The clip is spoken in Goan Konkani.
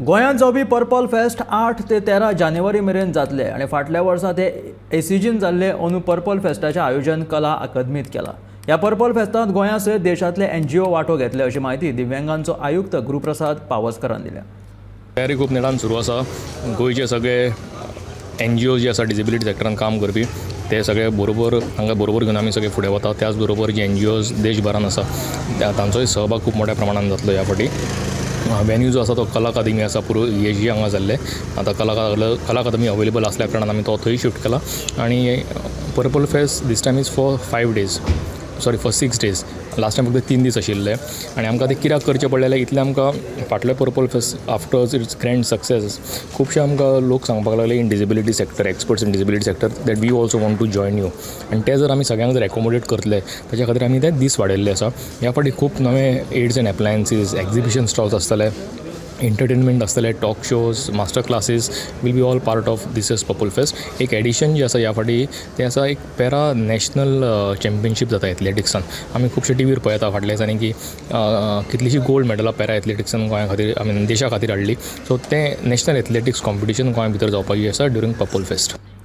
गोंयांत जावपी पर्पल फेस्ट 8 ते 13 जानेवारी मेरेन जातले आनी फाटल्या वर्सा ते एसीजीन जाल्ले. अंदू पर्पल फेस्टाचें आयोजन कला अकादमीत केलां. ह्या पर्पल फेस्तांत गोंया सयत देशांतले एनजीओ वांटो घेतले, अशी म्हायती दिव्यांगांचो आयुक्त गुरुप्रसाद पावसकरान दिल्या. तयारी खूब नेटान सुरू आसा. गोंयचे सगळे एनजीओ जे आसा डिजेबिलिटी सेक्टरान काम करपी, ते सगळे बरोबर हांगा बरोबर घेवन आमी सगळे फुडें वता. त्याच बरोबर जे एनजीओज देशभरान आसा, तांचोय सहभाग खूब मोठ्या प्रमाणान जातलो. ह्या फावटी वेन्यू जो आसा तो कला अकादमी आसा. पुरो एजी हांगा जाल्लें. आतां कला कला अकादमी अवेलेबल आसल्या कारणान आमी तो थंय शिफ्ट केला आनी Purple Fest this time is for 5 days, sorry, for 6 days. Last time फक्त 3 दीस आशिल्ले आनी आमकां ते कित्याक करचें पडलें, इतलें आमकां फाटले Purple Fest after its grand success खुबशे आमकां लोक सांगपाक लागले in disability sector, experts in disability sector, that we also want to join you. आनी ते जर आमी सगळ्यांक जर एकोमोडेट करतले, ताच्या खातीर आमी ते दीस वाडयल्ले आसा. ह्या फावटी खूब नवे aids and appliances, exhibition stalls आसतले, एंटरटेनमेंट आसतलें, talk shows, master classes will be all part of this year's Purple Fest. एक एडिशन जें आसा ह्या फावटी, तें आसा एक पॅरा नॅशनल चॅम्पियनशीप जाता एथलेटिक्सान. आमी खुबशे टिवीर पळयता फाटल्या दिसांनी की कितलींशीं गोल्ड मेडलां पॅरा एथलेटिक्सान गोंया खातीर, I mean, देशा खातीर हाडली. सो तें नॅशनल एथलेटिक्स कॉम्पिटिशन गोंया भितर जावपाची आसा ड्युरींग पर्पल फेस्ट.